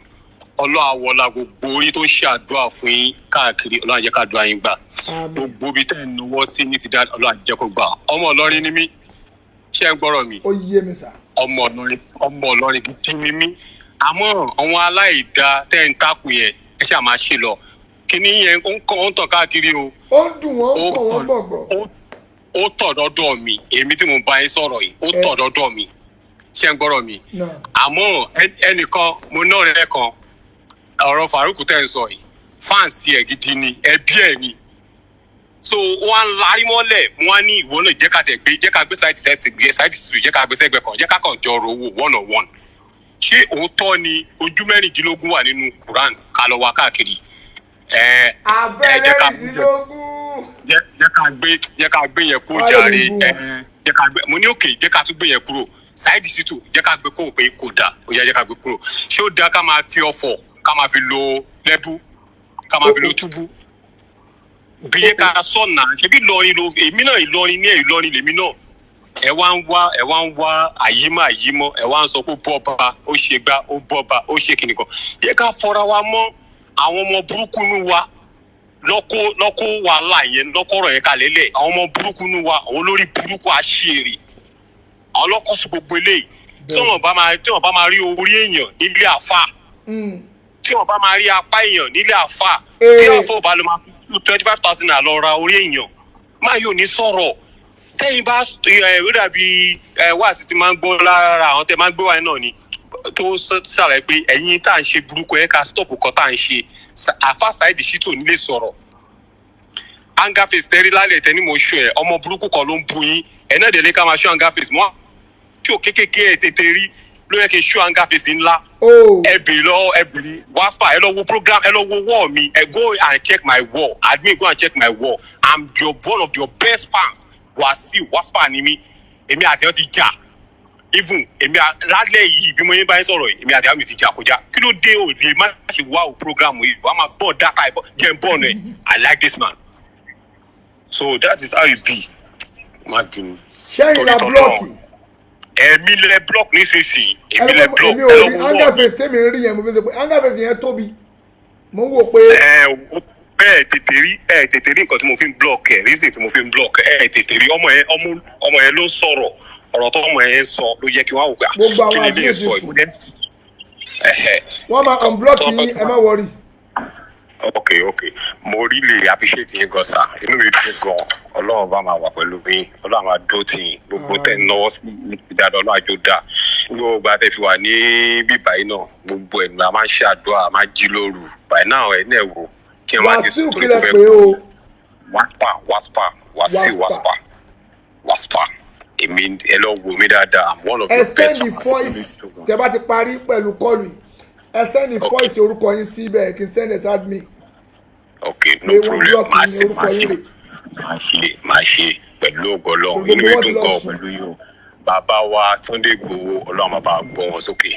Ọlọ́àwọlá gbogbo orí tó ń ṣàdúrà fún yín káàkiri, Ọlọ́run á jẹ́ ká àdúrà yín gbà. Àmín. Gbogbo ibi tẹ́ ẹ̀ ń nawọ́ sí ní ti dá, Ọlọ́run á jẹ́ kó gbà. Ọmọ Ìlọrin ni mí. Ṣé ẹ ń gbọ́rọ̀ mi? Ó yé mi sir. Ọmọ Ìlọrin, ọmọ Ìlọrin gidi ni mí. Àmọ́ àwọn aláìda tẹ́ ń takùn yẹn, ẹ ṣáà máa ṣe lọ. Kíní yẹn ó ń kàn, ó ń tàn káàkiri o. Ó ń dùn wọ́n, ń kàn wọ́n gbọ̀ngbọ̀n. Ó tọ̀ dọ́dọ̀ mi. Èmi tí mo bá yín sọ̀rọ̀ yìí, ó tọ̀ dọ́dọ̀ mi. Ṣé ń gbọ́rọ̀ mi? Náà. Àmọ́ ẹnìkan mo náà rẹ kan, ọ̀rọ̀ Farouk tẹ́ ń sọ yìí, fans ẹ̀ gidi ni, ẹbí ẹ̀ ni. So wọ́n á larí mọ́lẹ̀, wọ́n á ní ìwọ náà jẹ́ ká tẹ̀ gbé, jẹ́ ká gbé side side gbé side side, jẹ́ ká gbé sẹ́gbẹ̀ kan, jẹ́ ká kàn jọ ro owó one on one. Ṣé òótọ́ ni ojú 16 wà nínú Quran? Ká lọ wá káàkiri. Ẹ jẹ́ ká Àfẹ́rẹ́ ìdílógún. Jẹ́ ká gbé yẹn kó Wọ́n lè jàre. bú Ẹ wọn. jẹ́ ká gbé. Mo ní òkè, jẹ́ ká tún gbé yẹn kúrò. Saheed Shittu, jẹ́ ká gbé kúrò pé kò dáa. Ó yá, jẹ́ ká gbé kúrò. Ṣé ó dáa ká máa fi ọ̀fọ̀, ká máa fi lo lẹ́bú, ká máa fi lo túbú bí? Yẹ ká sọ̀nà. Ṣebí Ìlọrin lo èmi náà, Ìlọrin ní ẹ̀, Ìlọrin lèmi náà. Ẹ wá ń wá àyímọ̀ àyímọ̀, ẹ wá ń sọ pé bọ́ba ó ṣe gbá, ó bọ́ba ó ṣe kìnìkan. Jẹ́ ká fọra wa mọ́. Àwọn ọmọ burúkú nù wa lọ́kọ́ lọ́kọ́ wàhálà yẹn, lọ́kọ́rọ̀ yẹn kalẹ̀ lẹ̀. Àwọn ọmọ burúkú nù wa, àwọn olórí burúkú àṣìírí, àwọn lọ́kọ́ sí gbogbo eléyìí. Tí wọ́n bá máa rí orí èèyàn nílé àfà, tí wọ́n bá máa rí apá èèyàn nílé àfà, tí àfà ò bá lọ máa fi 25,000 naira lọ ra orí èèyàn, máa yóò ní sọ̀rọ̀. Tẹ́yìn bá ẹ ó dàbí ẹ wáàsí tí máa ń gbọ́ lára àwọn tẹ́ máa ń gbé wáyé náà ni tó ṣàlàyé pé ẹ̀yin tá à ń ṣe burúkú, ẹ̀ ká stop kan tá à ń ṣe. Àfà Saheed Shittu nílé sọ̀rọ̀. Anger face tẹ́rí lálẹ́ tẹ́ ní mo ṣọ ẹ̀, ọmọ burúkú kan ló ń bu yín. Ẹ̀ náà dẹ̀ lé ká máa ṣọ́ anger face mọ́ ṣó kékèké. Ẹ̀ tètè rí ló yẹ kí n ṣó anger face ńlá. Ẹ bèrè lọ, ẹ bèrè waspa. Ẹ lọ wo program, ẹ lọ wo wall mi. Ẹ go and check my wall. Admin, go and check my wall. I'm your one of your best fans. Wasiu Waspa ni mí. Èmi àti ẹ ti jà. Even èmi lálẹ́ yìí, bí mo yín bá yín sọ̀rọ̀ yìí, èmi àti àmì ti jà kọjá. Kí ló dé? Ò lè má ṣe wá o program yìí, wàá máa bọ̀ data ẹ̀ bọ̀ jẹ́ n bọ̀ nù ẹ̀. I like this man. So that is how it be. Má bínú. Ṣẹ́yìn la Torí tọ́lọ́. block. Ẹ̀mí lẹ block nísinsìnyí, èmi lẹ block. Èmi ò Ẹ lọ rí wo anger wall. face tèmi ń rí yẹn. Mo fi ṣe pé anger face yẹn tóbi, mo ń wò pé. Ẹ ẹ tètè rí, ẹ tètè rí nǹkan tí mo fi ń block ẹ, reason tí mo fi ń block ẹ, tètè rí. Ọmọ yẹn, ọmọ yẹn ló ń sọ̀rọ̀. Ọ̀rọ̀ tó ọmọ yẹn sọ ló jẹ́ kí wọ́n á wò pé, ah, Gbogbo àwọn kí lè lè admin ti sọ sùn. ìwé ẹ̀hẹ̀. Wọ́n máa unblock yín, ẹ má worry. Ok, mo really appreciate yín gan sir. Inú mi dùn gan. Ọlọ́run bá máa wà pẹ̀lú yín, Ọlọ́run máa dó tì yín. Gbogbo tẹ̀ ń náwó sí ní ti dáadáa, Ọlọ́run àjò dáa. Gbogbo ìgbà tẹ̀ fi wà ní bíbá yìí náà, gbogbo ẹ̀ la máa ń ṣàdúrà, máa ń jí lóru. By now, ẹ̀ náà wò kí ẹ má ti Wàsíù sùn torí kílẹ̀ kò fẹ́ pé o. Waspa, Waspa, Wàsíù. Waspa. Waspa, Waspa. Èmi, ẹ lọ wo mi dáadáa. I'm one of Ẹ your best send the fans. voice. Tẹ bá ti parí pẹ̀lú call yìí, ẹ send the voice orúkọ yín síbẹ̀, kí n send ẹ̀ sáà mi Ok, no pé wọ́n problem. block Máa yín, ṣe orúkọ máa yín ṣe rè. Máa ṣe, máa ṣe pẹ̀lú ògo Ọlọ́run. Gbogbo Inú mi wọn ti dùn lọ gan sùn. pẹ̀lú yìí o. Bàbá wa Sunday Igboho, Ọlọ́run máa bá wa gbọ́ wọn sókè,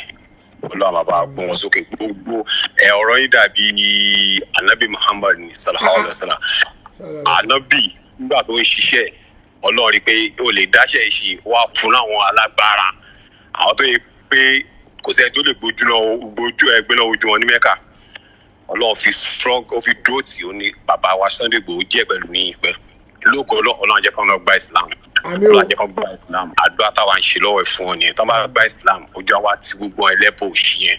Ọlọ́run máa bá wa gbọ́ wọn sókè. Gbogbo ẹ ọ̀rọ̀ yín dàbí Anabi Muhammad ní sallallahu alayhi wa sallam. Anabi nígbà tó ń ṣiṣẹ́, Ọlọ́run rí i pé ó lè dáṣẹ́ ṣe, wá fún àwọn alágbára, àwọn tó yẹ pé kò sẹ́ni tó lè gbójú náà gbójú ẹgbẹ́ náà ojú wọn ní Mẹ́kà. Ọlọ́run fi strong, ó fi dúró tì ó ní bàbá wa Sunday Igboho jẹ́ pẹ̀lú ní ìpẹ́ lógo. Ọlọ́run jẹ́ kán lọ gba Islam. Àmín o. Ọlọ́run jẹ́ kán gba Islam. Àdúrà táwa ń ṣe lọ́wọ́ ẹ̀ fún ọ nìyẹn. Tán bá gba Islam, ojú àwa ti gbogbo ẹlẹ́bọ̀ òṣì yẹn,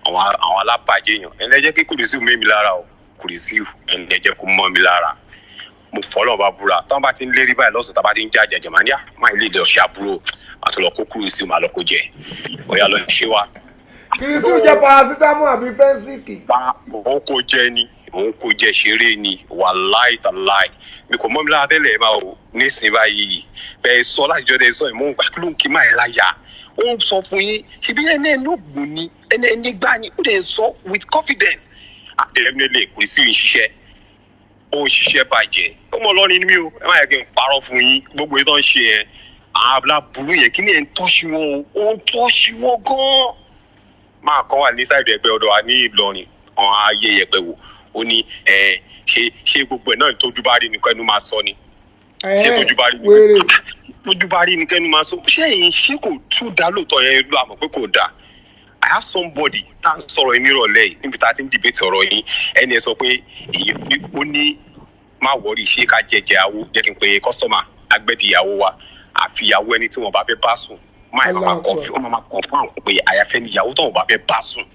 àwọn alábàjẹ́ yẹn. Ẹ̀ lẹ́jẹ́ kí kùrìsì mú mi lára o. Kùrìsì ẹ̀ lẹ́jẹ́ kó mọ́ mi lára. Mo fọlọ́ bá búra, tán bá ti ń lérí báyìí lọ́sàn, tá bá ti ń já jẹjẹ, màá ní à máa ilé ìlọ ṣàbúrò àti lọ kó kùrìsì, màá lọ kó jẹ. Ó yá, lọ ṣe wá. Kìrìsì jẹ paracetamol àbí fẹ́ńsìkì? Pa òun kò jẹ ni, òun kò jẹ ṣeré ni. Wàláì tàláì, mi kò mọ́ mi lára tẹ́lẹ̀. Ẹ máa wò nísìnyí báyìí, bẹ́ẹ̀ sọ láti jọ́ dẹ́ sọ ẹ̀ mọ́ ń gbà kí ló ń kí máa ẹ̀ láyà. Ó ń sọ fún yín, ṣebí ẹni ẹni ògùn ni, ẹni ẹni gbá ni, ó dẹ̀ sọ with confidence. Ah, definitely kò sí ìṣiṣẹ́, ó ń ṣiṣẹ́ bàjẹ́. Ó mọ Ọlọ́rin ni mí o, ẹ má yẹ kí n parọ́ fún yín. Gbogbo èyí tó ń ṣe yẹn, aláburú yẹn, kí ni ẹ̀ ń tọ́ṣí wọn o, ó ń tọ́ṣí wọn gan-an. Máa kọ́ wà ní sáìdì ẹgbẹ́ ọ̀dọ̀ wa ní Ìlọrin, ọ̀hún ayé yẹpẹ̀ wò ó ní ẹ ṣe gbogbo ẹ̀ náà tójú bá rí ni kẹ́nu máa sọ ni. Ṣé tójú bá rí ni wéré tójú bá rí ni kẹ́nu máa sọ? Ṣé èyí ṣé kò tún dá lóòótọ́ yẹn ló àmọ̀ pé kò dáa. I have somebody tá à ń sọ̀rọ̀ yín nírọ̀lẹ́ yìí níbi tá a ti ń debate ọ̀rọ̀ yín. Ẹni ẹ sọ pé èyí ó ní má wọrí, ṣé ká jẹjẹ àwo, jẹ́ kí n pe customer agbẹ́dìyàwó wa, àfìyàwó ẹni tí wọ́n bá fẹ́ bá sùn. Máa ẹ̀ máa kọ̀ fún máa kọ̀ fún àwọn pé àyàfẹ́ ni ìyàwó tóun bá fẹ́ bá sùn.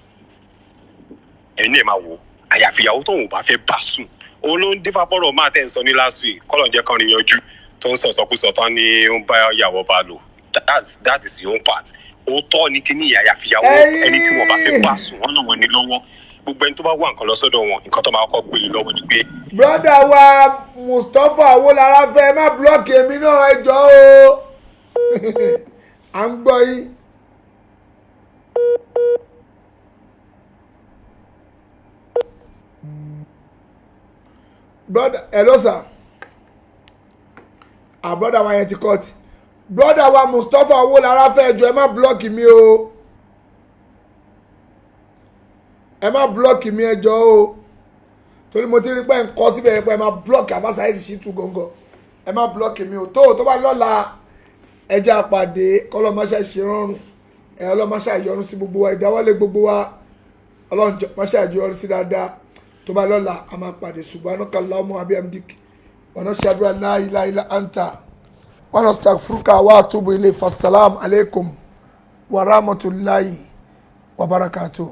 Ẹ̀yin náà máa wò ó, àyàfi ìyàwó tóun bá fẹ́ bá sùn. Òun ló ń dífá bọ́rọ̀ máa tẹ̀ ń sọ ní last week, kọ́lọ̀ ń jẹ́ kán rí yanjú, tó ń sọ sọkúsọ tán ní ó ń bá ìyàwó bá lò. That is your own part. Òótọ́ ni kíní, àyàfi ìyàwó ẹni tí wọ́n bá fẹ́ bá sùn, wọ́n náà wọ́n ní lọ́wọ́. Gbogbo ẹni tó bá wà nǹkan lọ sọ́dọ̀ wọn, nǹkan tó máa kọ́ gbélé lọ́wọ́ ni pé Brother wa Mustapha Awolara fẹ́ má block èmi náà, ẹ jọ̀ọ́ o, à ń gbọ́ yín. Brother, hello sir. Ah, brother wa yẹn ti cut. Brother wa Mustapha Awolara fẹ́, ẹ jọ̀ọ́, ẹ má block mi o, ẹ má block mi, ẹ jọ̀ọ́ o, torí mo ti rí pé ń kọ́ síbẹ̀ yẹn pé ẹ má block Alfa Saheed Shittu gangan. Ẹ má block mi o. Tó bá lọ́la, ẹ jẹ́ àpàdé. Kọ́lọ́mọṣẹ́ ṣe rọrùn ẹ, ọlọ́mọṣẹ́ ìyọrùn sí gbogbo wa, ìdáwọ́lé gbogbo wa, ọlọ́mọṣẹ́ ìyọrùn sí dáadáa. Tó bá lọ́la, a máa pàdé. Subhanaka Allahumma wa bihamdik wa nashhadu an la ilaha illa anta wa nastaghfiruka wa atubu ilayk. Fassalam alaikum wa rahmatullahi wa barakatuh.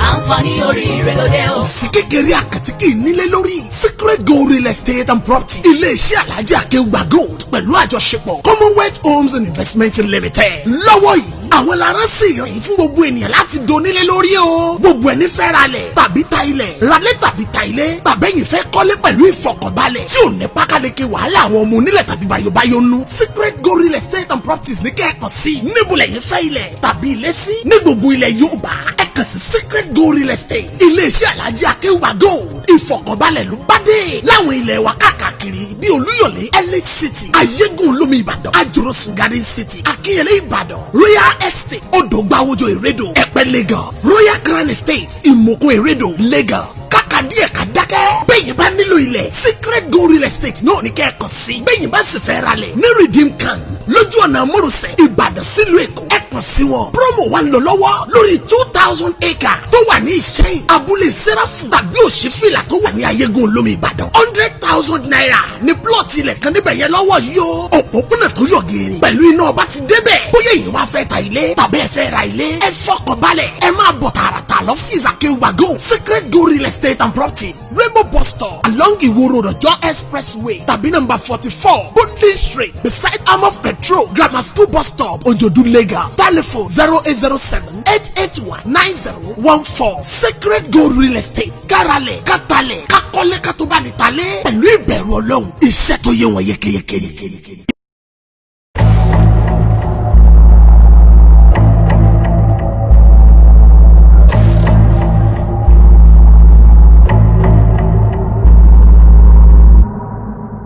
Àǹfààní oríire ló dé o. Sí kékeré àkàtì kì í nílé lórí. Secret Gold Real Estate and Property, iléeṣẹ́ Alhaji Akéwùgbà Gold pẹ̀lú àjọṣepọ̀ Commonwealth Homes and Investment Limited. Lọ́wọ́ yìí, àwọn lára sì rìn fún gbogbo ènìyàn láti donílé lórí o. Gbogbo ẹni fẹ́ ra lẹ̀ tàbí ta ilẹ̀, ralé tàbí ta ilé, tàbẹ́yìn fẹ́ kọ́lé pẹ̀lú ìfọkànbalẹ̀ tí ò ní pákáleke, wàhálà àwọn ọmọ onílẹ̀ tàbí bayobayo nú, Secret Gold Real Estate and Properties ní kẹ́ẹ̀kan sí. Níbo lẹ́yìn fẹ́ ilẹ̀ tàbí ilé sí ní gbogbo ilẹ̀ Yorùbá? Ẹ kàn sí Secret Gold Real Estate, iléeṣẹ́ Alhaji Akéwùgbà Gold. Ìfọkànbalẹ̀ ló bá dé láwọn ilẹ̀ wa káàkiri bíi Olúyọ̀lé Elite City, Ayégún Olómi Ìbàdàn, Ajorosun Garden City, Akínyẹlé Ìbàdàn, Royal Estate, Odògbàwòjò Ìrédò, Ẹ̀pẹ́ Lagos, Royal Crown Estate, Ìmọ̀kún Ìrédò, Lagos. Kàkà díẹ̀ ká dákẹ́. Bẹ́yìn bá nílò ilẹ̀, Secret Gold Real Estate náà ní kẹ́ẹ̀kan sí. Bẹ́yìn bá sì fẹ́ ra lẹ̀ ní Redeem Camp lójú ọ̀nà Mọ́rùsẹ̀ Ìbàdàn sílùú Èkó, ẹ kàn sí wọn. Promo wa ń lọ lọ́wọ́ lórí 2,000 acres tó wà ní Ìṣẹ́yìn, abúlé Sẹ́ráfù tàbí Òṣìfìlà tó wà ní Ayégún Olómi Ìbàdàn. ₦100,000 ní plot ilẹ̀ kan níbẹ̀ yẹn lọ́wọ́ yìí o. Òpópónà tó yọ geere pẹ̀lú iná ọba ti débẹ̀. Bóyá èyí wá fẹ́ ta ilé tàbí ẹ fẹ́ ra ilé, ẹ fọkàn balẹ̀, ẹ máa bọ̀ tààràtà lọ́fíìsì Akéwùgbà Gold, Secret Gold Real Estate and Properties, Rainbow Bus Stop, along Iwo Road, Ọjọ́ Expressway, tàbí number 44 Bonding Street, beside Arm of Petrol, Grammar School Bus Stop, Ojodu, Lagos. Telephone 08078819014. Secret Gold Real Estate, káralẹ̀ kátàlẹ̀ kakọ́lé kátó bá ní talẹ̀ pẹ̀lú ìbẹ̀rù Ọlọ́run, iṣẹ́ tó yé wọn yékéyéké.